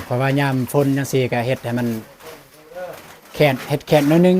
ເພາະວ່າຍາມຝົນຈັ່ງຊີ້ກໍເຮັດໃຫ້ມັນແຄນ ເຮັດແຄນໜ້ອຍໜຶ່ງ.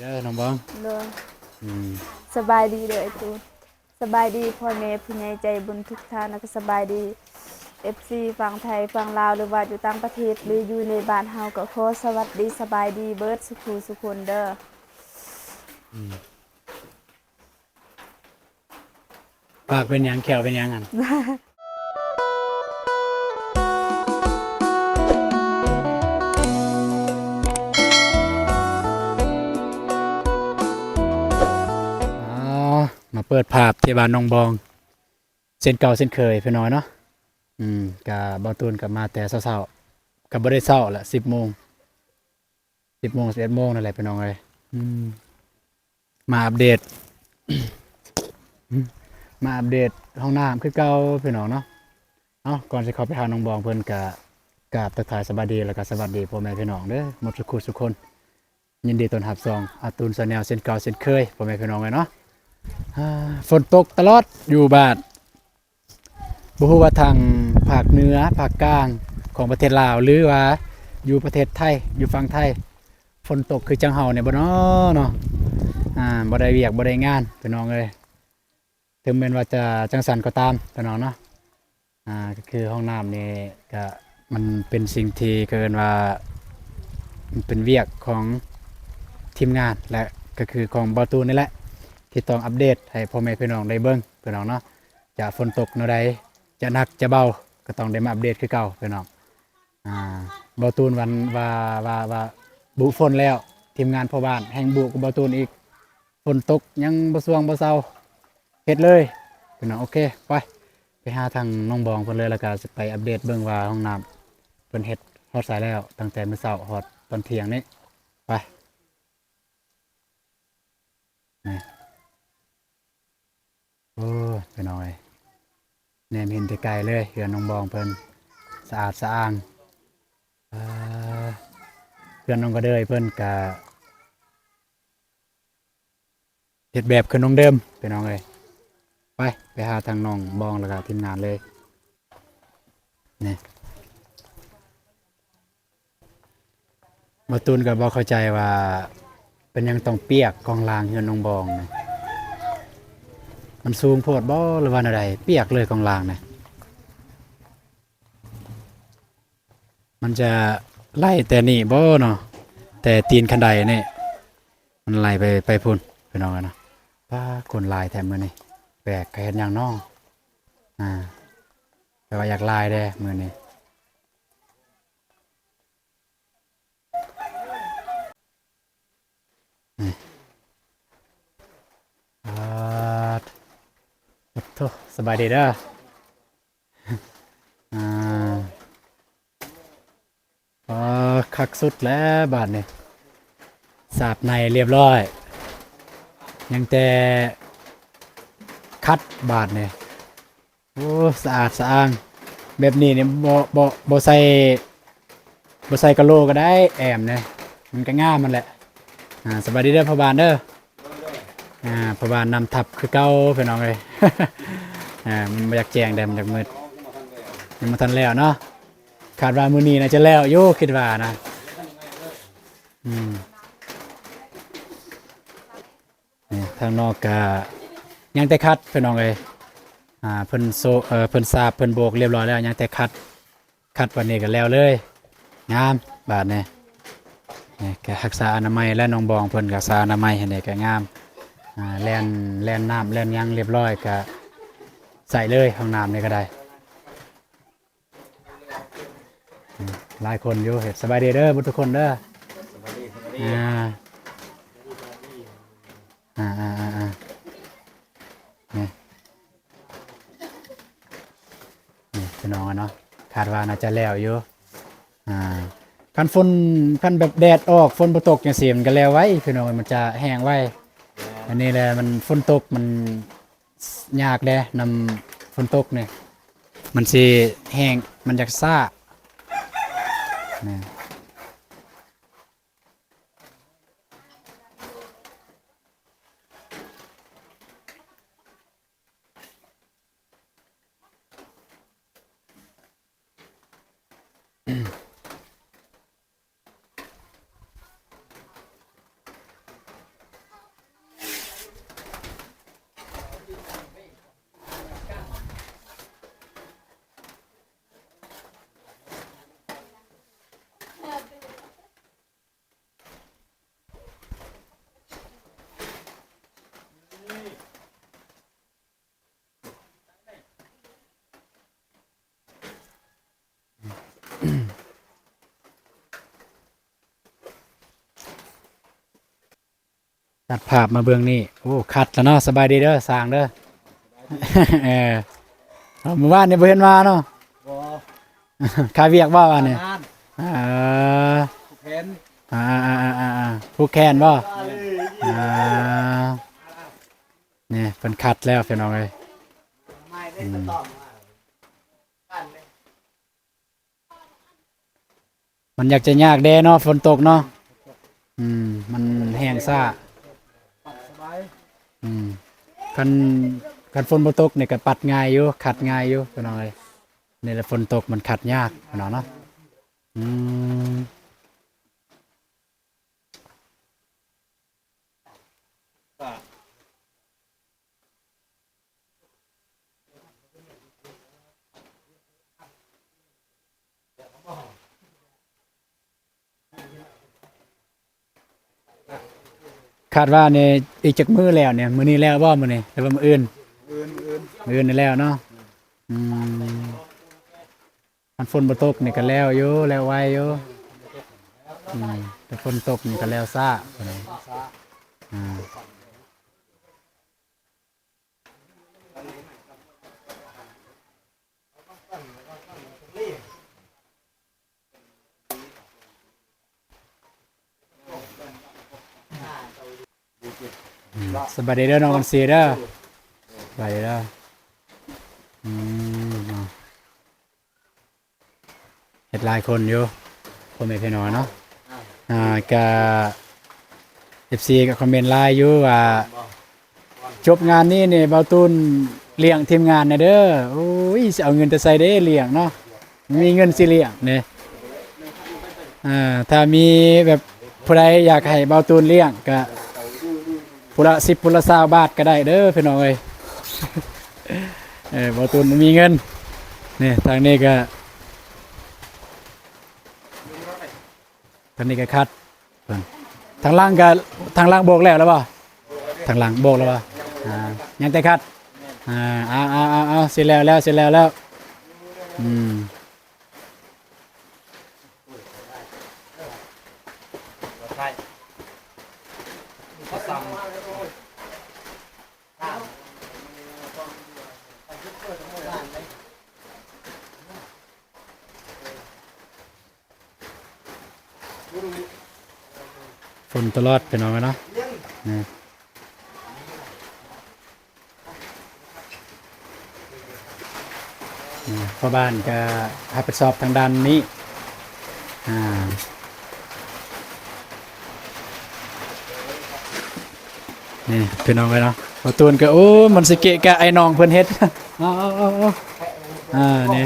ເດີນ້ອງບອງ. ໂດຍ. ອືມ ສະບາຍດີເດີອ້າຍຕູນ. ສະບາຍດີພໍ່ແມ່ຜູ້ໃຫຍ່ໃຈບຸນທຸກທ່ານ ແລ້ວກໍສະບາຍດີເອັຟຊີຝັ່ງໄທ ຝັ່ງລາວ ຫຼືວ່າຢູ່ຕ່າງປະເທດ ຫຼືຢູ່ໃນບ້ານເຮົາ ກໍຂໍສະຫວັດດີສະບາຍດີເບີດສູ່ຜູ້ສູ່ຄົນເດີ. ອືມ ປາກເປັນຫຍັງ? ແຂ້ວເປັນຫຍັງຫັ້ນ? ມາເປີດພາບທີ່ບ້ານໜອງບອງ ເຊັ່ນເກົ່າເຊັ່ນເຄີຍພີ່ນ້ອງເນາະ. ອືມ ກະບ່າວຕູນກໍມາແຕ່ເຊົ້າໆ ກໍບໍ່ໄດ້ເຊົ້າລະ ສິບໂມງ ສິບໂມງ ສິບເອັດໂມງນັ້ນແຫຼະພີ່ນ້ອງເອີຍ. ອືມ ມາອັບເດດ ມາອັບເດດຫ້ອງນ້ຳຄືເກົ່າພີ່ນ້ອງເນາະ. ເອົາ ກ່ອນຊິເຂົ້າໄປຫານ້ອງບອງເພິ່ນ ກະກາບທັກທາຍສະບາຍດີ ແລ້ວກະສະຫວັດດີພໍ່ແມ່ພີ່ນ້ອງເດີ ໝົດສູ່ຄູ່ສູ່ຄົນ. ຍິນດີຕ້ອນຮັບຊ່ອງອາຕູນແຊນແນວ ເຊັ່ນເກົ່າເຊັ່ນເຄີຍ ພໍ່ແມ່ພີ່ນ້ອງເອີຍເນາະ. ອ່າ ຝົນຕົກຕະຫຼອດຢູ່ບ້ານ ບໍ່ຮູ້ວ່າທາງພາກເໜືອ ພາກກາງຂອງປະເທດລາວ ຫຼືວ່າຢູ່ປະເທດໄທ ຢູ່ຝັ່ງໄທ ຝົນຕົກຄືຈັ່ງເຮົານີ້ບໍ່ນໍເນາະ. ອ່າ ບໍ່ໄດ້ວຽກ ບໍ່ໄດ້ງານ ພີ່ນ້ອງເອີຍ. ເຖິງແມ່ນວ່າຈະຈັ່ງຊັ້ນກໍຕາມ ພີ່ນ້ອງເນາະ. ອ່າ ກໍຄືຫ້ອງນ້ຳນີ້ກະ ມັນເປັນສິ່ງທີ່ເຂົາເອີ້ນວ່າ ມັນເປັນວຽກຂອງທີມງານ ແລະ ກໍຄືຂອງບ່າວຕູນນີ້ແຫຼະ ທີ່ຕ້ອງອັບເດດໃຫ້ພໍ່ແມ່ພີ່ນ້ອງໄດ້ເບິ່ງ ພີ່ນ້ອງເນາະ. ຈະຝົນຕົກແນວໃດ ຈະໜັກຈະເບົາ ກໍຕ້ອງໄດ້ມາອັບເດດຄືເກົ່າ ພີ່ນ້ອງ. ອ່າ ບ່າວຕູນວັນວ່າ ວ່າ ວ່າບຸຝົນແລ້ວ ທີມງານພໍ່ບ້ານແຮ່ງບຸກວ່າບ່າວຕູນອີກ. ຝົນຕົກຍັງບໍ່ຊ່ວງບໍ່ເຊົາ ເຮັດເລີຍພີ່ນ້ອງ. ໂອເຄ ໄປ ໄປຫາທາງນ້ອງບອງເພິ່ນເລີຍ ແລ້ວກໍຊິໄປອັບເດດເບິ່ງວ່າຫ້ອງນ້ຳເພິ່ນເຮັດຮອດໃສແລ້ວ ຕັ້ງແຕ່ມື້ເຊົ້າຮອດຕອນທ່ຽງນີ້. ໄປ ນີ້ ໂອ້ ພີ່ນ້ອງເອີຍ ແນມເຫັນແຕ່ໄກເລີຍ ເຮືອນນ້ອງບອງເພິ່ນສະອາດສະອ້າງ. ເອີ ເຮືອນນ້ອງກະເດີຍເພິ່ນກະ ເຮັດແບບຄືນອງເດີມ ພີ່ນ້ອງເອີຍ. ໄປ ໄປຫາທາງນ້ອງບອງ ແລ້ວກະທີມງານເລີຍ ນີ້. ບ່າວຕູນກໍບໍ່ເຂົ້າໃຈວ່າເປັນຫຍັງຕ້ອງປຽກກອງລາງເຮືອນນ້ອງບອງນີ້ ມັນສູງໂພດບໍ່ ຫຼືວ່າແນວໃດ ປຽກເລີຍກອງລາງນີ້. ມັນຈະໄລ່ແຕ່ນີ້ບໍ່ເນາະ ແຕ່ຕີນຄັນໄດນີ້ ມັນໄລ່ໄປ ໄປພຸ້ນ ພີ່ນ້ອງເອີຍເນາະ. ປ້າ ຄົນຫຼາຍແທ້ມື້ນີ້ ແປກ ເຂົາເຮັດຫຍັງເນາະ. ອ່າ ແປວ່າຢາກຫຼາຍເດ້ມື້ນີ້. ນີ້ ອາ ໂທ້ ສະບາຍດີເດີ. ອາ ອາ ຄັກສຸດແລ້ວບາດນີ້ ສາບໃນລຽບລ້ອຍ ຍັງແຕ່ຂັດບາດນີ້. ໂອ້ ສະອາດສະອ້າງ ແບບນີ້ນີ້ ບໍ່ ບໍ່ ບໍ່ໃສ່ ບໍ່ໃສ່ກະໂຫຼກະໄດ້ ແອມນີ້ ມັນກະງາມຫັ້ນແຫຼະ. ອາ ສະບາຍດີເດີພໍ່ບ້ານເດີ. ອາ ພໍ່ບ້ານນຳທັບຄືເກົ່າພີ່ນ້ອງເອີຍ. ອາ ມັນບໍ່ຢາກແຈ້ງເດີ ມັນຢາກມືດ ຍັງບໍ່ທັນແລ້ວເນາະ. ຄາດວ່າມື້ນີ້ໜ້າຈະແລ້ວຢູ່ ຄິດວ່ານະ. ອືມ. ນີ້ ທາງນອກກະຍັງແຕ່ຂັດພີ່ນ້ອງເອີຍ. ອ່າ ເພິ່ນໂຊ ເອີ ເພິ່ນສາບ ເພິ່ນໂບກລຽບລ້ອຍແລ້ວ ຍັງແຕ່ຂັດ ຂັດບາດນີ້ກະແລ້ວເລີຍ ງາມບາດນີ້. ນີ້ກະຮັກສາອະນາໄມ ແລະ ນ້ອງບອງເພິ່ນກະຮັກສາອະນາໄມ ເຮັດໃດກະງາມ. ອ່າ ແລ່ນ ແລ່ນນ້ຳແລ່ນຫຍັງລຽບລ້ອຍ ກະໃຊ້ເລີຍ ຫ້ອງນ້ຳນີ້ກະໄດ້. ອືມ ຫຼາຍຄົນຢູ່ເຮັດ. ສະບາຍດີເດີເບິດທຸກຄົນເດີ. ສະບາຍດີ ສະບາຍ ອ່າ ອ່າໆໆໆ ນີ້ ນີ້ພີ່ນ້ອງເນາະ ຄາດວ່າໜ້າຈະແລ້ວຢູ່. ອ່າ ຄັນຝົນ ຄັນແບບແດດອອກ ຝົນບໍ່ຕົກຈັ່ງຊີ້ ມັນກໍແລ້ວໄວພີ່ນ້ອງ ມັນຈະແຫ້ງໄວ. ອັນນີ້ແຫຼະ ມັນຝົນຕົກມັນຍາກເດ້ ນຳຝົນຕົກນີ້ ມັນຊິແຫ້ງ ມັນຢາກຊ້າ ນີ້. ຕັດພາບມາເບິ່ງນີ້ ໂອ້ ຄັດແລ້ວເນາະ. ສະບາຍດີເດີ ຊ່າງເດີ. ເອີ ມື້ວານນີ້ບໍ່ເຫັນມາເນາະ. ບໍ່ ຄາວຽກບໍ່ວານນີ້? ເອີ ຜູກແຂນ ອ່າໆໆໆ ຜູກແຂນບໍ່? ອ່າ ນີ້ເພິ່ນຄັດແລ້ວພີ່ນ້ອງເອີຍ. ອືມ ມັນຢາກຈະຍາກແດ່ເນາະ ຝົນຕົກເນາະ. ອືມ ມັນແຫ້ງຊ້າ. ອືມ ຄັນ ຄັນຝົນບໍ່ຕົກນີ້ກໍປັດງ່າຍຢູ່ ຂັດງ່າຍຢູ່ພີ່ນ້ອງເອີຍ. ນີ້ແຫຼະ ຝົນຕົກມັນຂັດຍາກພີ່ນ້ອງເນາະ. ອືມ ຄາດວ່ານີ້ອີກຈັກມື້ແລ້ວນີ້? ມື້ນີ້ແລ້ວບໍ່? ມື້ນີ້ ຫຼືວ່າມື້ອື່ນ? ມື້ອື່ນ ມື້ອື່ນ ມື້ອື່ນນີ້ແລ້ວເນາະ. ອືມ ຄັນຝົນບໍ່ຕົກນີ້ກໍແລ້ວຢູ່ ແລ້ວໄວຢູ່. ອືມ ແຕ່ຝົນຕົກນີ້ກໍແລ້ວຊ້າ. ອ່າ ອືມ ສະບາຍດີເດີນ້ອງວັນຊີເດີ ສະບາຍດີເດີ. ອືມ ເນາະ ເຮັດຫຼາຍຄົນຢູ່ ພໍ່ແມ່ພີ່ນ້ອງເນາະ. ອ່າ ກະ ເອັຟຊີ ກໍຄອມເມັນຫຼາຍຢູ່ວ່າ ຈົບງານນີ້ນີ້ ບ່າວຕູນລ້ຽງທີມງານແດ່ເດີ. ໂອ້ຍ ຊິເອົາເງິນແຕ່ໃສເດ້ລ້ຽງເນາະ ບໍ່ມີເງິນຊິລ້ຽງເດ້. ອ່າ ຖ້າມີແບບຜູ້ໃດຢາກໃຫ້ບ່າວຕູນລ້ຽງ ກະຜູ້ລະສິບ ຜູ້ລະຊາວບາດກໍໄດ້ເດີພີ່ນ້ອງເອີຍ. ເອີ ບ່າວຕູນບໍ່ມີເງິນ. ນີ້ ທາງນີ້ກະ ທາງນີ້ກໍຄັດ ເບິ່ງ ທາງຫຼັງກໍ ທາງຫຼັງໂບກແລ້ວ ແລ້ວບໍ່? ທາງຫຼັງໂບກແລ້ວບໍ່? ອ່າ ຍັງແຕ່ຄັດ. ອ່າ ເອົາໆໆໆ ຊິແລ້ວແລ້ວ ຊິແລ້ວແລ້ວ. ອືມ ຝົນຕະຫຼອດພີ່ນ້ອງເອີຍເນາະ. ນີ້ ນີ້ ພໍ່ບ້ານກໍຮັບຜິດຊອບທາງດ້ານນີ້. ອ່າ ນີ້ພີ່ນ້ອງເອີຍເນາະ ບ່າວຕູນກໍ ໂອ້ ມັນຊິເກະກະໄອ້ນ້ອງເພິ່ນເຮັດ. ເອົາໆໆໆ ອ່າ ນີ້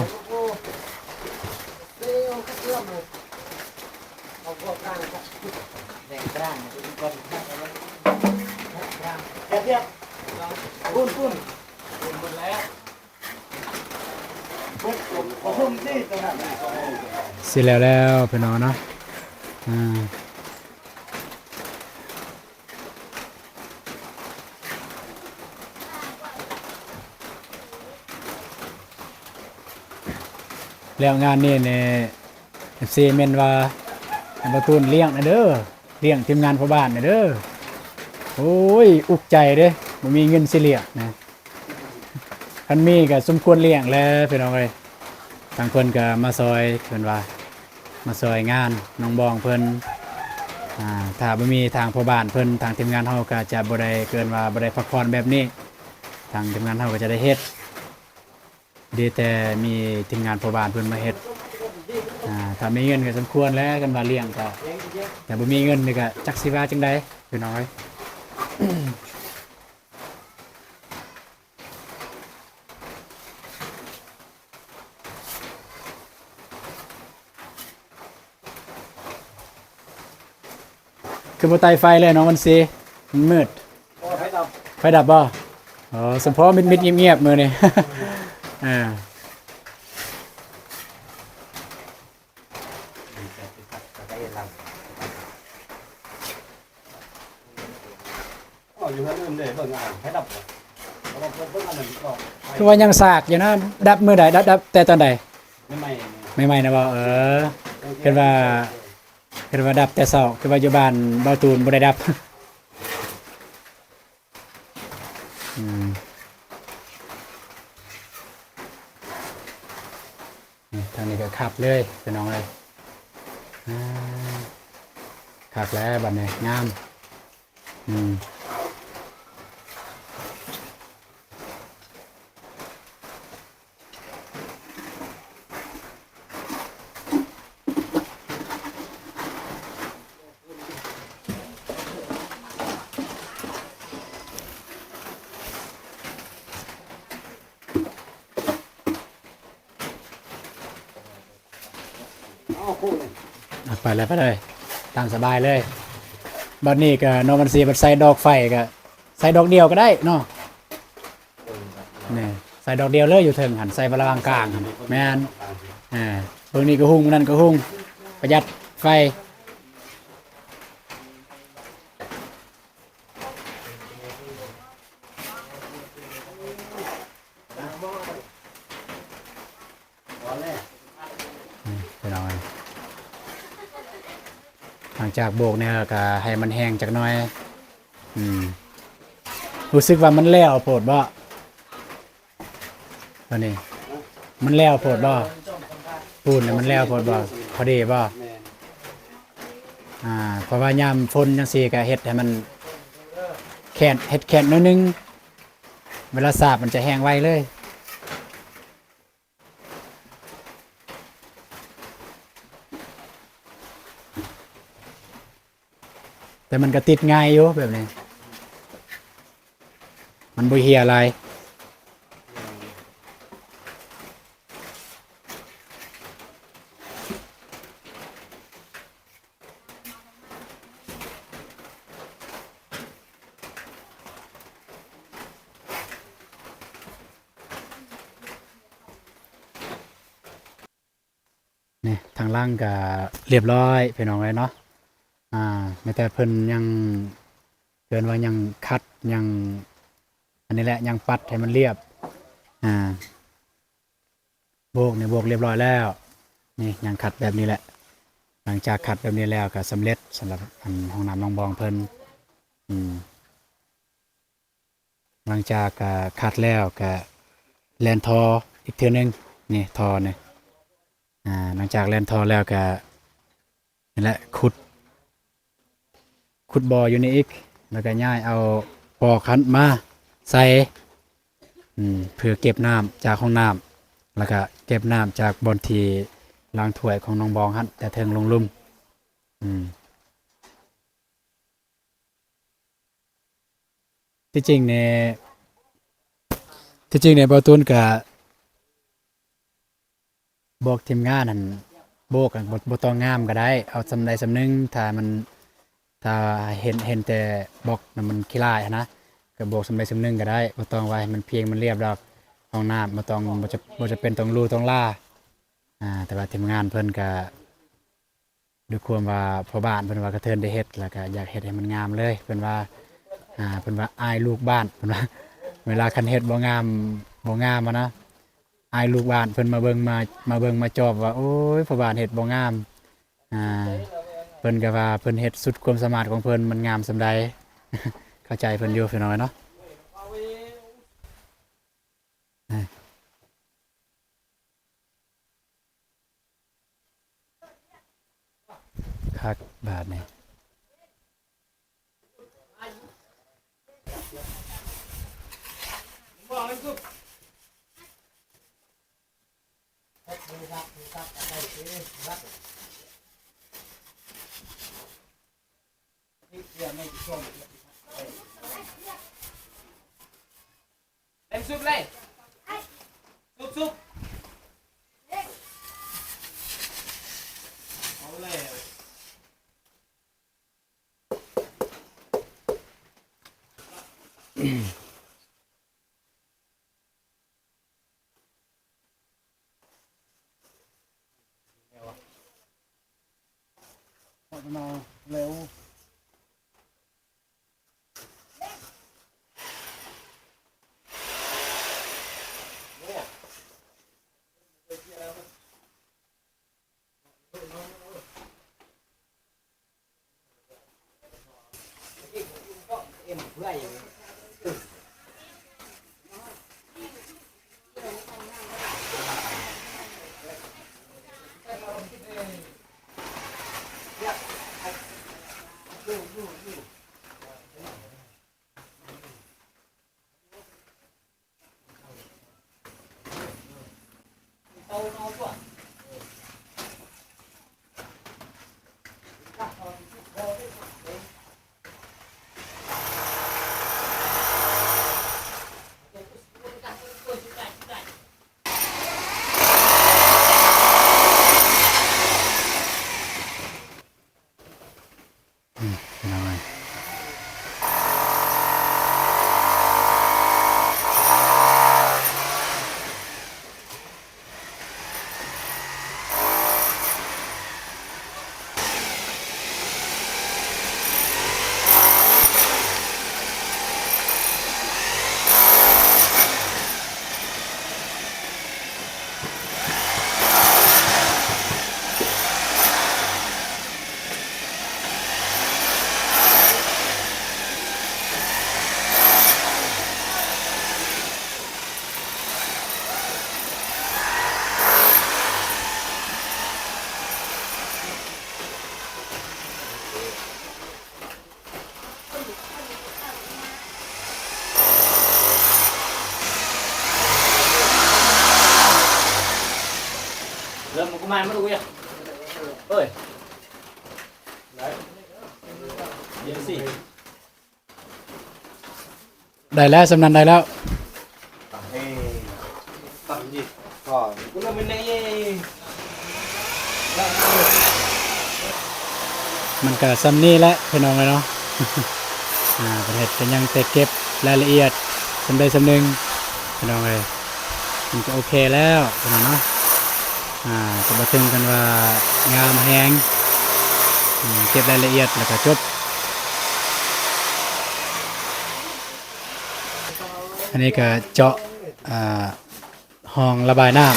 ຊິແລ້ວແລ້ວພີ່ນ້ອງເນາະ. ອ່າ ແລ້ວງານນີ້ນີ້ ເອັຟຊີ ແມ່ນວ່າໃຫ້ບ່າວຕູນລ້ຽງແດ່ເດີ. ລ້ຽງທີມງານພໍ່ບ້ານແດ່ເດີ. ໂອ້ຍ ອຸກໃຈເດ້ ບໍ່ມີເງິນຊິລ້ຽງນະ. ຄັນມີກໍສົມຄວນລ້ຽງແຫຼະພີ່ນ້ອງເອີຍ. ທາງເພິ່ນກໍມາຊ່ອຍ ເພິ່ນວ່າມາຊ່ອຍງານນ້ອງບອງເພິ່ນ. ອ່າ ຖ້າບໍ່ມີທາງພໍ່ບ້ານເພິ່ນ ທາງທີມງານເຮົາກໍຈະບໍ່ໄດ້ ເອີ້ນວ່າບໍ່ໄດ້ພັກຜ່ອນແບບນີ້. ທາງທີມງານເຮົາກໍຈະໄດ້ເຮັດ ດີແຕ່ມີທີມງານພໍ່ບ້ານເພິ່ນມາເຮັດ. ອ່າ ຖ້າມີເງິນກໍສົມຄວນແຫຼະ ຄັນວ່າລ້ຽງກໍ ແຕ່ບໍ່ມີເງິນນີ້ກໍຈັກຊິວ່າຈັ່ງໃດພີ່ນ້ອງເອີຍ. ຄືບໍ່ໄຕ່ໄຟເລີຍນ້ອງວັນຊີ? ມັນມືດ. ໂອ້ ໄຟດັບ. ໄຟດັບບໍ່? ອໍ ສົມພໍມິດໆງຽບໆມື້ນີ້. ອ່າ ອໍ ຢູ່ເຮືອນອື່ນເດ້ ເບິ່ງອັນນັ້ນ ໄຟດັບ. ເພາະວ່າເບິ່ງ ເບິ່ງອັນນັ້ນກໍ ຄືວ່າຍັງສາກຢູ່ນະ. ດັບມື້ໃດ? ດັບ ດັບແຕ່ຕອນໃດ? ໃໝ່ໆ ໃໝ່ໆນະບໍ່? ເອີ ເອີ ຄິດວ່າ ຄິດວ່າດັບແຕ່ເຊົ້າ ຄິດວ່າຢູ່ບ້ານເບົາຕູນບໍ່ໄດ້ດັບ. ອືມ ນີ້ ທາງນີ້ກໍຄັກເລີຍພີ່ນ້ອງເອີຍ. ອ່າ ຄັກແລ້ວບັດນີ້ ງາມ. ອືມ. ເອົາ ໄປເລີຍ ໄປເລີຍ ຕາມສະບາຍເລີຍ. ບັດນີ້ກໍນ້ອງວັນຊີ ບັດໃສ່ດອກໄຟກໍໃສ່ດອກດຽວກໍໄດ້ເນາະ. ນີ້ ໃສ່ດອກດຽວເລີຍ ຢູ່ເທິງຫັ້ນ ໃສ່ໄວ້ລະຫວ່າງກາງຫັ້ນ. ແມ່ນ ອ່າ ເບິ່ງນີ້ກໍຮຸ່ງ ນັ້ນກໍຮຸ່ງ ປະຢັດໄຟ. ອືມ ພີ່ນ້ອງເອີຍ ຫຼັງຈາກໂບກແລ້ວກໍໃຫ້ມັນແຫ້ງຈັກໜ້ອຍ. ອືມ ຮູ້ສຶກວ່າມັນແຫຼວໂພດບໍ່? ອັນນີ້ມັນແຫຼວໂພດບໍ່? ປູນນີ້ມັນແຫຼວໂພດບໍ່? ພໍດີບໍ່? ແມ່ນ ອ່າ ເພາະວ່າຍາມຝົນຈັ່ງຊີ້ກໍເຮັດໃຫ້ມັນແຄນ ເຮັດແຄນໜ້ອຍໜຶ່ງ ເວລາສາບມັນຈະແຫ້ງໄວເລີຍ. ແຕ່ມັນກໍຕິດງ່າຍຢູ່ແບບນີ້ ມັນບໍ່ເຫ່ຍຫຼາຍ. ນີ້ ທາງຫຼັງກໍລຽບຮ້ອຍພີ່ນ້ອງເອີຍເນາະ. ອ່າ ແມ້ແຕ່ເພິ່ນຍັງ ເອີ້ນວ່າຍັງຂັດ ຍັງ ອັນນີ້ແຫຼະ ຍັງປັດໃຫ້ມັນລຽບ. ອ່າ ໂບກນີ້ໂບກລຽບຮ້ອຍແລ້ວ. ນີ້ຍັງຂັດແບບນີ້ແຫຼະ. ຫຼັງຈາກຂັດແບບນີ້ແລ້ວກໍສຳເລັດສຳລັບອັນຫ້ອງນ້ຳນ້ອງບອງເພິ່ນ. ອືມ ຫຼັງຈາກ ອ່າ ຂັດແລ້ວກະແລ່ນທໍ່ອີກເທື່ອໜຶ່ງ. ນີ້ທໍ່ນີ້ ອ່າ ຫຼັງຈາກແລ່ນທໍ່ແລ້ວກະ ນີ້ແຫຼະ ຂຸດ ຂຸດບໍ່ຢູ່ນີ້ອີກ ແລ້ວກະຍ້າຍເອົາປອກຫັ້ນມາໃສ່ ອືມ ເພື່ອເກັບນ້ຳຈາກຫ້ອງນ້ຳ ແລ້ວກະເກັບນ້ຳຈາກບ່ອນທີ່ລ້າງຖ້ວຍຂອງນ້ອງບອງຫັ້ນ ແຕ່ເທິງລົງລຸ່ມ. ອືມ. ທີ່ຈິງນີ້ ທີ່ຈິງນີ້ ບ່າວຕູນກະບອກທີມງານຫັ້ນ ໂບກ ບໍ່ ບໍ່ຕ້ອງງາມກໍໄດ້ ເອົາສ່ຳໃດສ່ຳໜຶ່ງ ຖ້າມັນ ຖ້າເຫັນ ເຫັນແຕ່ບລັອກນະ ມັນຂີ້ຫຼ້າຍຫັ້ນນະ ກໍໂບກສ່ຳໃດສ່ຳໜຶ່ງກໍໄດ້ ບໍ່ຕ້ອງວ່າໃຫ້ມັນພຽງມັນລຽບດອກ. ຫ້ອງນ້ຳບໍ່ຕ້ອງ ບໍ່ຈະ ບໍ່ຈຳເປັນຕ້ອງຫຼູຕ້ອງຫຼາ ອ່າ ແຕ່ວ່າທີມງານເພິ່ນກະ ດ້ວຍຄວາມວ່າພໍ່ບ້ານເພິ່ນວ່າກະເທີນໄດ້ເຮັດ ແລ້ວກະຢາກເຮັດໃຫ້ມັນງາມເລີຍ ເພິ່ນວ່າ ອ່າ ເພິ່ນວ່າອາຍລູກບ້ານ ເພິ່ນວ່າ ເວລາຄັນເຮັດບໍ່ງາມ ບໍ່ງາມຫັ້ນນະ ອາຍລູກບ້ານເພິ່ນມາເບິ່ງ ມາ ມາເບິ່ງມາຈອບວ່າ ໂອ້ຍ ພໍ່ບ້ານເຮັດບໍ່ງາມ. ອ່າ ເພິ່ນກໍວ່າເພິ່ນເຮັດສຸດຄວາມສາມາດຂອງເພິ່ນ ມັນງາມສ່ຳໃດ. ເຂົ້າໃຈເພິ່ນຢູ່ພີ່ນ້ອງເອີຍເນາະ. ຄັກບາດນີ້. ເລັມສຸບເລີຍ ສຸບໆ ເອົາເລີຍ. ເຂົ້າມາແລ້ວ. ອືມ ພີ່ນ້ອງເອີຍ. ເລີ່ມ ມັນກໍມາ ມັນກໍຢາກ ເອີຍ ໄດ້ ເອີຍ ຈັ່ງຊີ້ ໄດ້ແລ້ວ ສ່ຳນັ້ນໄດ້ແລ້ວ. ມັນກະສ່ຳນີ້ແຫຼະພີ່ນ້ອງເອີຍເນາະ. ອ່າ ເພິ່ນເຮັດກະຍັງແຕ່ເກັບລາຍລະອຽດສ່ຳໃດສ່ຳໜຶ່ງພີ່ນ້ອງເອີຍ. ມັນກະໂອເຄແລ້ວພີ່ນ້ອງເນາະ. ອ່າ ກະບໍ່ເຖິງກັນວ່າງາມແຮງ. ອືມ ເກັບລາຍລະອຽດແລ້ວກະຈົບ. ອັນນີ້ກະເຈາະ ອ່າ ຮ່ອງລະບາຍນ້ຳ.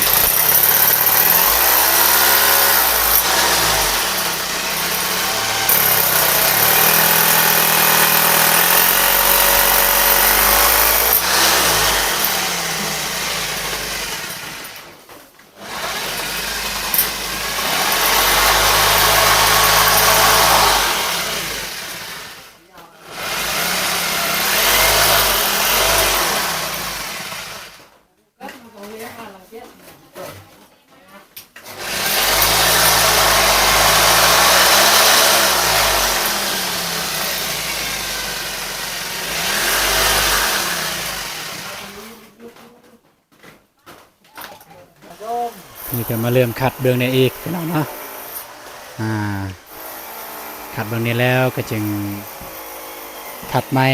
ນີ້ກະມາເລີ່ມຂັດເບື້ອງນີ້ອີກພີ່ນ້ອງເນາະ. ອ່າ ຂັດເບື້ອງນີ້ແລ້ວກະຈຶ່ງຂັດໃໝ່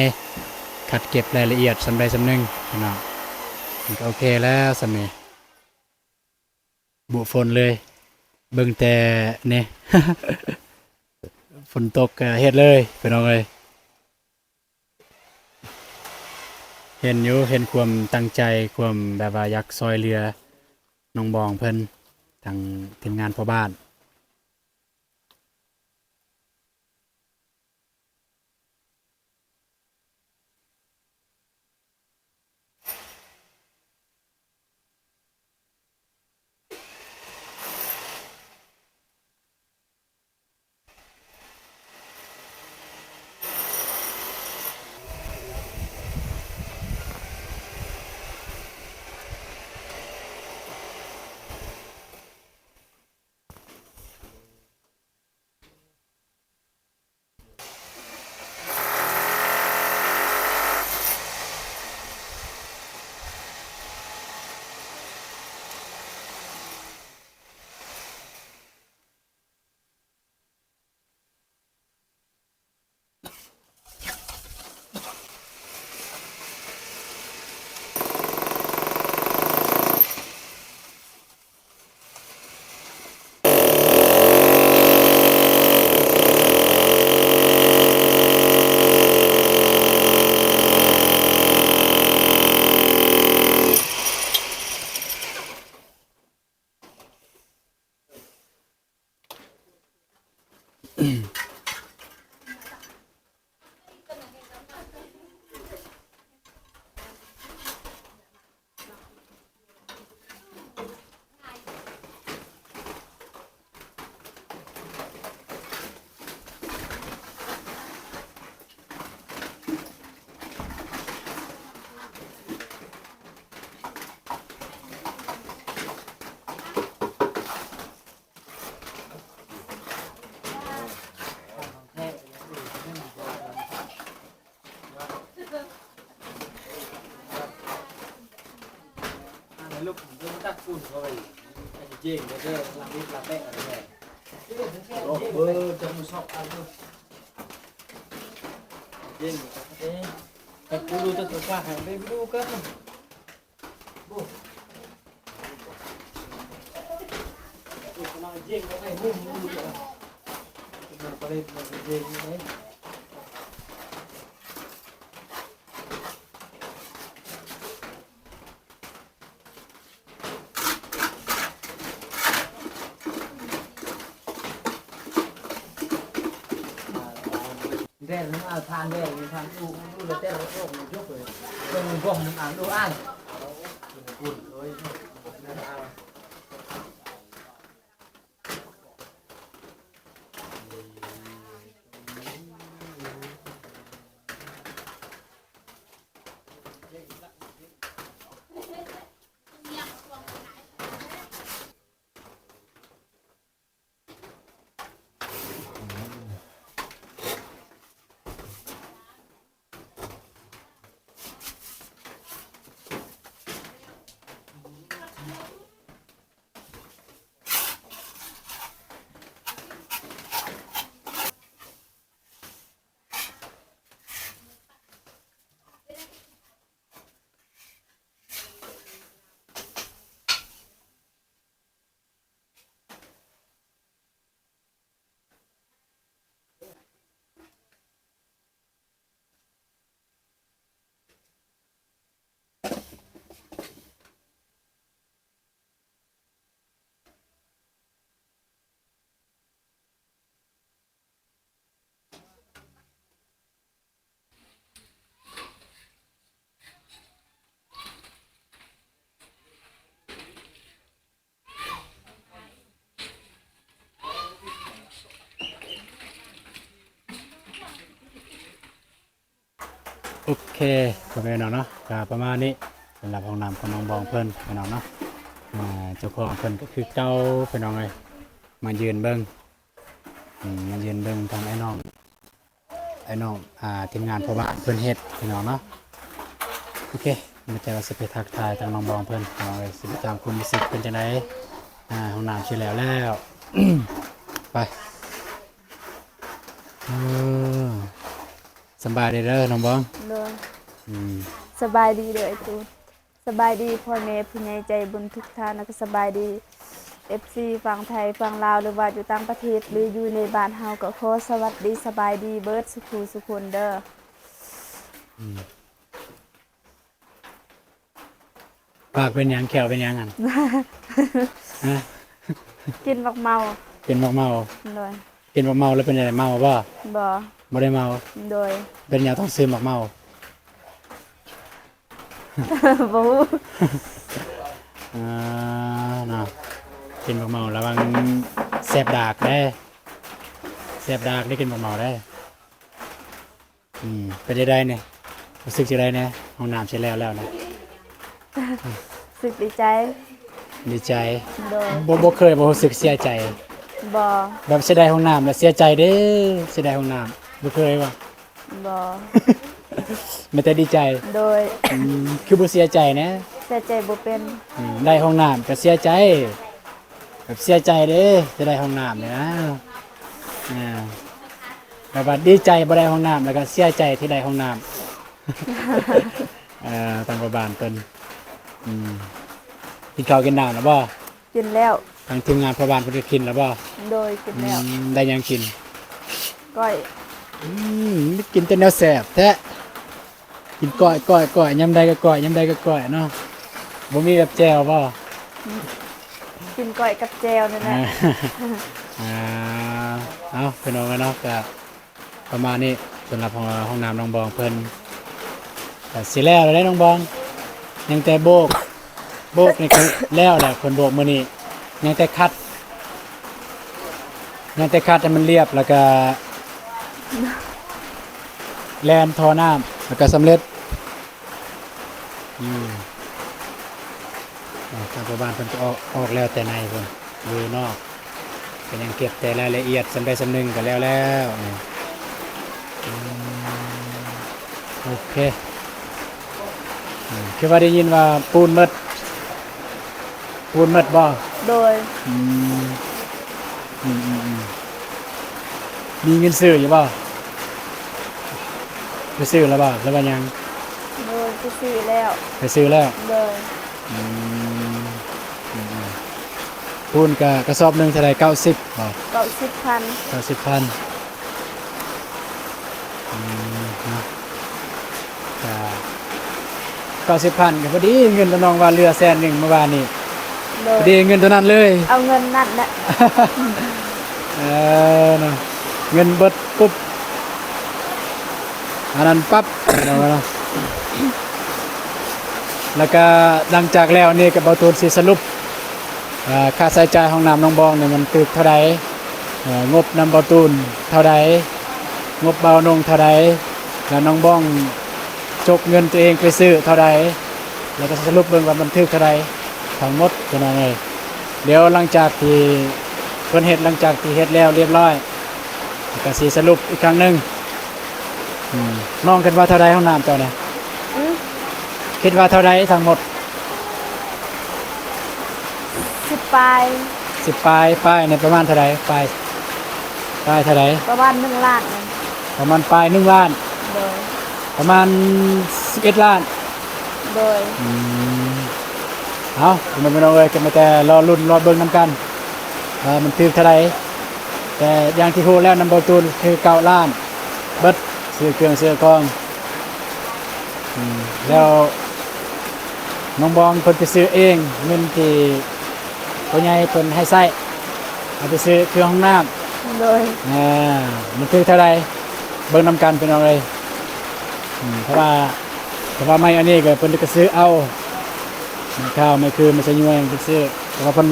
ຂັດເກັບລາຍລະອຽດສ່ຳໃດສ່ຳໜຶ່ງພີ່ນ້ອງ. ມັນກະໂອເຄແລ້ວສ່ຳນີ້ ບຸຝົນເລີຍ ເບິ່ງແຕ່ນີ້ ຝົນຕົກກະເຮັດເລີຍພີ່ນ້ອງເອີຍ. ເຫັນຢູ່ ເຫັນຄວາມຕັ້ງໃຈ ຄວາມແບບວ່າຢາກຊ່ອຍເຫຼືອນ້ອງບອງເພິ່ນ ທາງທີມງານພໍ່ບ້ານ. ລູກເບິ່ງຕັກປູນເຂົາໄວ້ ໃຫ້ເຈັງເດີ ຫຼັງນີ້ລະແປະເດີ ໂອ້ ເບິ່ງຈັກມື້ຊອກເອົາເດີ ເຈັງ ເອີ ຕັກປູນ ຕັກປູນ ໃຫ້ໄປດູກັນ. ແດດມັນເອົາທານແດດ ທານອູ ອູແຕ່ລະໂລກມັນຍົກເລີຍ ເບິ່ງບໍ່ມັນອ່ານດູອ່ານ. ໂອເຄ ພໍ່ແມ່ພີ່ນ້ອງເນາະ ກະປະມານນີ້ ສຳລັບຫ້ອງນ້ຳຂອງນ້ອງບອງເພິ່ນ ພີ່ນ້ອງເນາະ. ອ່າ ເຈົ້າຂອງເພິ່ນກະຄືເກົ່າ ພີ່ນ້ອງເອີຍ ມາຢືນເບິ່ງ ອືມ ມາຢືນເບິ່ງທາງອ້າຍນ້ອງ ອ້າຍນ້ອງ ອ່າ ທີມງານພໍ່ບ້ານເພິ່ນເຮັດ ພີ່ນ້ອງເນາະ. ໂອເຄ ມີແຕ່ວ່າຊິໄປທັກທາຍທາງນ້ອງບອງເພິ່ນ ພີ່ນ້ອງເອີຍ ຊິໄປຖາມຄວາມຮູ້ສຶກເພິ່ນຈັ່ງໃດ. ອ່າ ຫ້ອງນ້ຳຊິແລ້ວແລ້ວ ໄປ. ເອີ ສະບາຍດີເດີນ້ອງບອງ. ໂດຍ ອືມ ສະບາຍດີເດີອ້າຍຕູນ. ສະບາຍດີພໍ່ແມ່ຜູ້ໃຫຍ່ໃຈບຸນທຸກທ່ານ ແລ້ວກໍສະບາຍດີເອັຟຊີຝັ່ງໄທ ຝັ່ງລາວ ຫຼືວ່າຢູ່ຕ່າງປະເທດ ຫຼືຢູ່ໃນບ້ານເຮົາ ກໍຂໍສະຫວັດດີສະບາຍດີເບິດສູ່ຜູ້ສູ່ຄົນເດີ. ອືມ ປາກເປັນຫຍັງ ແຂ້ວເປັນຫຍັງຫັ້ນ? ຮະ? ກິນໝາກເມົາ. ກິນໝາກເມົາ. ໂດຍ. ກິນໝາກເມົາແລ້ວເປັນຈັ່ງໃດ ເມົາບໍ່? ບໍ່. ບໍ່ໄດ້ເມົາ. ໂດຍ. ເປັນຫຍັງຕ້ອງຊື້ໝາກເມົາ? ບໍ່ຮູ້. ອ່າ ເນາະ ກິນໝາກເມົາລະວັງແສບດາກເດ້ ແສບດາກເດ້ ກິນໝາກເມົາເດ້. ອືມ ເປັນຈັ່ງໃດນີ້ ຮູ້ສຶກຈັ່ງໃດແດ່ ຫ້ອງນ້ຳຊິແລ້ວແລ້ວນະ? ຮູ້ສຶກດີໃຈ. ດີໃຈ. ໂດຍ. ບໍ່ ບໍ່ເຄີຍບໍ່ຮູ້ສຶກເສຍໃຈ? ບໍ່. ແບບເສຍດາຍຫ້ອງນ້ຳແລ້ວເສຍໃຈເດ້ ເສຍດາຍຫ້ອງນ້ຳ ບໍ່ເຄີຍບໍ່? ບໍ່. ມີແຕ່ດີໃຈ. ໂດຍ. ອືມ ຄືບໍ່ເສຍໃຈແດ່? ເສຍໃຈບໍ່ເປັນ. ອືມ ໄດ້ຫ້ອງນ້ຳກໍເສຍໃຈ ແບບເສຍໃຈເດ້ ຈະໄດ້ຫ້ອງນ້ຳນີ້ນະ. ອ່າ ແບບວ່າດີໃຈບໍ່ໄດ້ຫ້ອງນ້ຳ ແລ້ວກໍເສຍໃຈທີ່ໄດ້ຫ້ອງນ້ຳ. ເອີ ທາງພໍ່ບ້ານເພິ່ນ ອືມ ກິນເຂົ້າກິນນ້ຳແລ້ວບໍ່? ກິນແລ້ວ. ທາງທີມງານພໍ່ບ້ານເພິ່ນກໍກິນແລ້ວບໍ່? ໂດຍ ກິນແລ້ວ. ອືມ ໄດ້ຫຍັງກິນ? ກ້ອຍ. ອືມ ກິນແຕ່ແນວແຊບແທ້. ກິນກ້ອຍ ກ້ອຍ ກ້ອຍ ຍາມໃດກໍກ້ອຍ ຍາມໃດກໍກ້ອຍເນາະ. ບໍ່ມີແບບແຈ່ວບໍ່? ກິນກ້ອຍກັບແຈ່ວນັ້ນແຫຼະ. ອ່າ ເອົາ ພີ່ນ້ອງເອີຍເນາະ ກະປະມານນີ້ ສຳລັບຫ້ອງ ຫ້ອງນ້ຳນ້ອງບອງເພິ່ນ ກະຊິແລ້ວແລ້ວເດ້ນ້ອງບອງ ຍັງແຕ່ໂບກ ໂບກນີ້ກະແລ້ວແຫຼະ ເພິ່ນໂບກມື້ນີ້ ຍັງແຕ່ຂັດ ຍັງແຕ່ຂັດໃຫ້ມັນລຽບ ແລ້ວກະແລ່ນທໍ່ນ້ຳ ແລ້ວກະສຳເລັດ. ອືມ ອ່າ ທາງພໍ່ບ້ານເພິ່ນກໍອອກ ອອກແລ້ວແຕ່ໃນພຸ້ນ ຢູ່ນອກ ກໍຍັງເກັບແຕ່ລາຍລະອຽດສ່ຳໃດສ່ຳໜຶ່ງກໍແລ້ວແລ້ວ. ອືມ ໂອເຄ. ອືມ ຄືວ່າໄດ້ຍິນວ່າປູນໝົດ ປູນໝົດບໍ່? ໂດຍ. ອືມ ອືມໆ ມີເງິນຊື້ຢູ່ບໍ່? ໄປຊື້ແລ້ວບໍ່ ຫຼືວ່າຍັງ? ໂດຍ ໄປຊື້ແລ້ວ. ໄປຊື້ແລ້ວ? ໂດຍ. ອືມ ອືມໆ ປູນກະກະສອບໜຶ່ງເທົ່າໃດ? ເກົ້າສິບບໍ່? ເກົ້າສິບພັນ. ເກົ້າສິບພັນ. ອືມ ເນາະ ກະເກົ້າສິບພັນ ກະພໍດີເງິນ ນ້ອງວ່າເຫຼືອແສນໜຶ່ງມື້ວານນີ້. ໂດຍ. ພໍດີເງິນໂຕນັ້ນເລີຍ ເອົາເງິນນັ້ນແຫຼະ. ເອີ ເນາະ ເງິນເບິດປຸບ ອັນນັ້ນປັບ ເນາະ. ແລ້ວກະຫຼັງຈາກແລ້ວນີ້ກະ ເບົາຕູນຊິສະຫຼຸບ ເອີ ຄ່າໃຊ້ຈ່າຍຫ້ອງນ້ຳໜອງບອງນີ້ມັນຖືກເທົ່າໃດ, ເອີ ງົບນຳເບົາຕູນເທົ່າໃດ, ງົບເບົານົງເທົ່າໃດ ແລ້ວໜອງບອງຈົກເງິນຕົວເອງໄປຊື້ເທົ່າໃດ ແລ້ວກໍສະຫຼຸບເບິ່ງວ່າມັນຖືກເທົ່າໃດທັງໝົດ ພີ່ນ້ອງເອີຍ. ດຽວຫຼັງຈາກທີ່ເພິ່ນເຮັດ ຫຼັງຈາກທີ່ເຮັດແລ້ວລຽບຮ້ອຍ ກໍຊິສະຫຼຸບອີກຄັ້ງໜຶ່ງ. ອືມ ນ້ອງຄິດວ່າເທົ່າໃດຫ້ອງນ້ຳເຈົ້ານະ? ອືມ ຄິດວ່າເທົ່າໃດທັງໝົດ? ສິບປາຍ. ສິບປາຍ. ປາຍນີ້ປະມານເທົ່າໃດ? ປາຍ ປາຍເທົ່າໃດ? ປະມານໜຶ່ງລ້ານ. ປະມານປາຍໜຶ່ງລ້ານ. ໂດຍ. ປະມານສິບເອັດລ້ານ. ໂດຍ. ອືມ ເອົາ ພໍ່ແມ່ພີ່ນ້ອງເອີຍ ກໍມີແຕ່ລໍລຸ້ນລໍເບິ່ງນຳກັນວ່າມັນຖືກເທົ່າໃດ. ແຕ່ຢ່າງທີ່ຮູ້ແລ້ວ ນຳເບົາຕູນຄືເກົ້າລ້ານ ເບິດ ຊື້ເຄື່ອງຊື້ຂອງ. ອືມ ແລ້ວນ້ອງບອງເພິ່ນໄປຊື້ເອງ ເງິນທີ່ພໍ່ໃຫຍ່ເພິ່ນໃຫ້ໃຊ້ ເອົາໄປຊື້ເຄື່ອງຫ້ອງນ້ຳ. ໂດຍ. ອ່າ ມັນຖືກເທົ່າໃດ ເບິ່ງນຳກັນ ພີ່ນ້ອງເອີຍ. ອືມ ເພາະວ່າ ເພາະວ່າໄມ້ອັນນີ້ກໍເພິ່ນກໍຊື້ເອົາ ໄມ້ຂາວ ໄມ້ຄື ໄມ້ຊະຍວຍ ເພິ່ນຊື້ ແຕ່ວ່າເພິ່ນ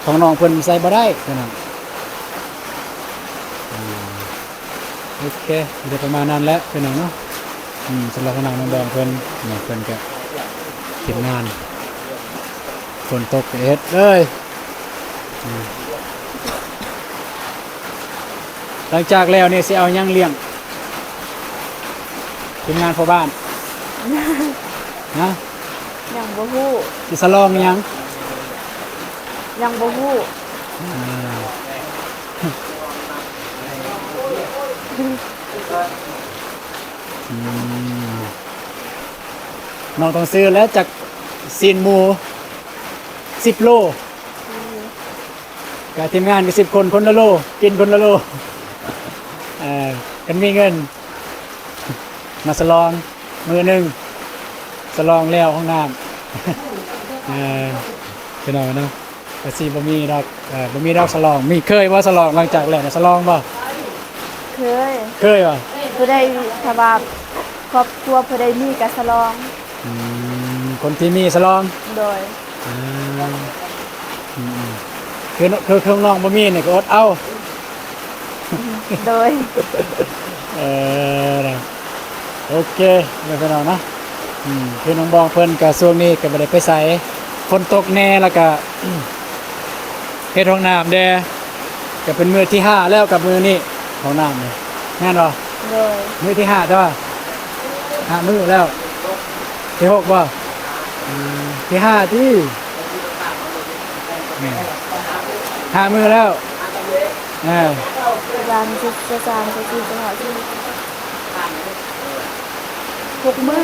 ຂອງນ້ອງເພິ່ນໃຊ້ບໍ່ໄດ້ ພີ່ນ້ອງ. ອືມ ໂອເຄ ມີແຕ່ປະມານນັ້ນແຫຼະ ພີ່ນ້ອງເນາະ. ອືມ ສຳລັບທາງນ້ອງບອງເພິ່ນ ນີ້ເພິ່ນກະ ທີມງານ ຝົນຕົກກະເຮັດເລີຍ. ອືມ ຫຼັງຈາກແລ້ວນີ້ຊິເອົາຫຍັງລ້ຽງທີມງານພໍ່ບ້ານ? ຮະ? ຍັງບໍ່ຮູ້. ຊິສະຫຼອງຫຍັງ? ຍັງບໍ່ຮູ້. ອ່າ ອືມ ນ້ອງຕ້ອງຊື້ແລ້ວຈັກຊີ້ນໝູ ສິບໂລ. ອືມ ກະທີມງານກໍສິບຄົນ ຄົນລະໂລ ກິນຄົນລະໂລ. ເອີ ຄັນມີເງິນ ມາສະຫຼອງມື້ໜຶ່ງ ສະຫຼອງແລ້ວຫ້ອງນ້ຳ. ເອີ ພີ່ນ້ອງເນາະ ກໍຊິບໍ່ມີດອກ ເອີ ບໍ່ມີດອກສະຫຼອງ. ມີ ເຄີຍບໍ່ສະຫຼອງ ຫຼັງຈາກແລ້ວນະ ສະຫຼອງບໍ່? ເຄີຍ. ເຄີຍບໍ່? ຜູ້ໃດ ຖ້າວ່າຄອບຄົວຜູ້ໃດມີກໍສະຫຼອງ. ອືມ ຄົນທີ່ມີສະຫຼອງ. ໂດຍ. ອ່າ ອືມໆ ຄື ຄື ຄືນ້ອງບໍ່ມີນີ້ກໍອົດເອົາ. ໂດຍ. ເອີ ນະ ໂອເຄ ແມ່ນພີ່ນ້ອງເນາະ. ອືມ ຄືນ້ອງບອງເພິ່ນກະຊ່ວງນີ້ກະບໍ່ໄດ້ໄປໃສ ຝົນຕົກແດ່ ແລ້ວກະ ເຮັດຫ້ອງນ້ຳແດ່ ກະເປັນມື້ທີຫ້າແລ້ວກັບມື້ນີ້ ຫ້ອງນ້ຳນີ້ ແມ່ນບໍ່? ໂດຍ. ມື້ທີຫ້າ ແຕ່ວ່າຫ້າມື້ແລ້ວ ທີຫົກບໍ່? ອືມ ທີຫ້າຕິ ອືມ ຫ້າມື້ແລ້ວ. ເອີ ສາມ ສີ່ ສາມ ສີ່ ຫ້າ ຫົກມື້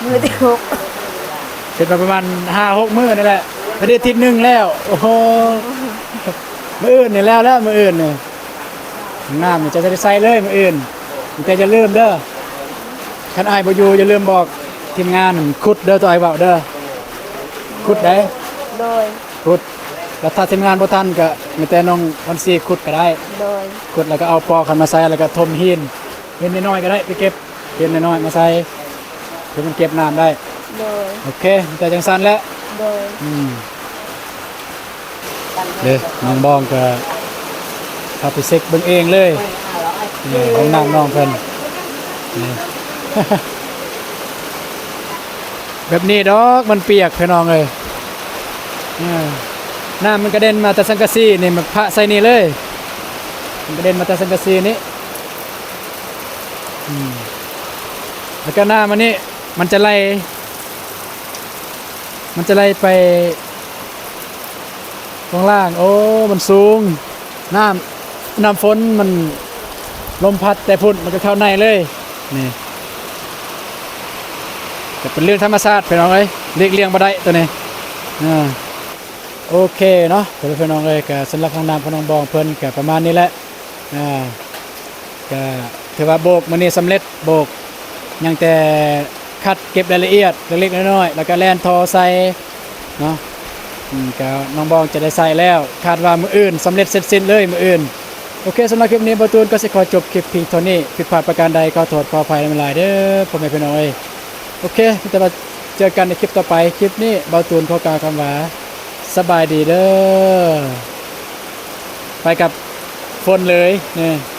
ມື້ທີຫົກ ເປັນມາປະມານຫ້າຫົກມື້ນີ້ແຫຼະ ໄປໄດ້ອາທິດໜຶ່ງແລ້ວ. ໂອ້ໂຫ ມື້ອື່ນນີ້ແລ້ວແລ້ວ ມື້ອື່ນນີ້ ນ້ຳນີ້ເຈົ້າຈະໄດ້ໃສ່ເລີຍມື້ອື່ນ. ແຕ່ຢ່າລືມເດີ ຄັນອ້າຍບໍ່ຢູ່ ຢ່າລືມບອກທີມງານຂຸດເດີ ໂຕອ້າຍເວົ້າເດີ ຂຸດໄດ໋. ໂດຍ. ຂຸດ ແລ້ວຖ້າທີມງານບໍ່ທັນກະມີແຕ່ນ້ອງວັນຊີຂຸດກະໄດ້. ໂດຍ. ຂຸດແລ້ວກະເອົາປອກຫັ້ນມາໃສ່ ແລ້ວກະຖົມຫີນ ຫີນນ້ອຍໆກະໄດ້ ໄປເກັບຫີນນ້ອຍໆມາໃສ່ ເພື່ອມັນເກັບນ້ຳໄດ້. ໂດຍ. ໂອເຄ ມີແຕ່ຈັ່ງຊັ້ນແຫຼະ. ໂດຍ. ອືມ ເດ້ ນ້ອງບອງກະເຂົ້າໄປເຊັກເບິ່ງເອງເລີຍ. ນີ້ ຫ້ອງນ້ຳນ້ອງເພິ່ນນີ້ ແບບນີ້ດອກ ມັນປຽກ ພີ່ນ້ອງເອີຍ. ເອີ ນ້ຳມັນກະເດັນມາແຕ່ສັງກະສີນີ້ ມາປະໃສ່ນີ້ເລີຍ ມັນກະເດັນມາແຕ່ສັງກະສີນີ້. ອືມ ແລ້ວກະນ້ຳອັນນີ້ ມັນຈະໄຫຼ ມັນຈະໄຫຼໄປ ຂ້າງລ່າງ ໂອ້ ມັນສູງ ນ້ຳ ນ້ຳຝົນມັນ ລົມພັດແຕ່ພຸ້ນມັນກໍເຂົ້າໃນເລີຍ ນີ້ ກໍເປັນເລື່ອງທຳມະຊາດພີ່ນ້ອງເອີຍ ຫຼີກລ່ຽງບໍ່ໄດ້ໂຕນີ້ ອ່າ ໂອເຄເນາະ ພໍ່ແມ່ພີ່ນ້ອງເອີຍ ກໍສຳລັບຫ້ອງນ້ຳຂອງນ້ອງບອງເພິ່ນກໍປະມານນີ້ແຫຼະ ອ່າ ກໍຖືວ່າໂບກມື້ນີ້ສຳເລັດ ໂບກ ຍັງແຕ່ຂັດເກັບລາຍລະອຽດເລັກໆນ້ອຍໆ ແລ້ວກໍແລ່ນທໍ່ໃສ່ເນາະ ອືມ ກໍນ້ອງບອງຈະໄດ້ໃຊ້ແລ້ວ ຄາດວ່າມື້ອື່ນສຳເລັດເສັດສິ້ນເລີຍມື້ອື່ນ. ໂອເຄ ສຳລັບຄລິບນີ້ ບ່າວຕູນກໍຊິຂໍຈົບຄລິບພຽງເທົ່ານີ້ ຜິດພາດປະການໃດ ຂໍໂທດຂໍອະໄພນຳຫຼາຍເດີ ພໍ່ແມ່ພີ່ນ້ອງເອີຍ. ໂອເຄ ມີແຕ່ວ່າເຈີກັນໃນຄລິບຕໍ່ໄປ ຄລິບນີ້ ບ່າວຕູນຂໍກ່າວຄຳວ່າ ສະບາຍດີເດີ ໄປກັບຝົນເລີຍນີ້.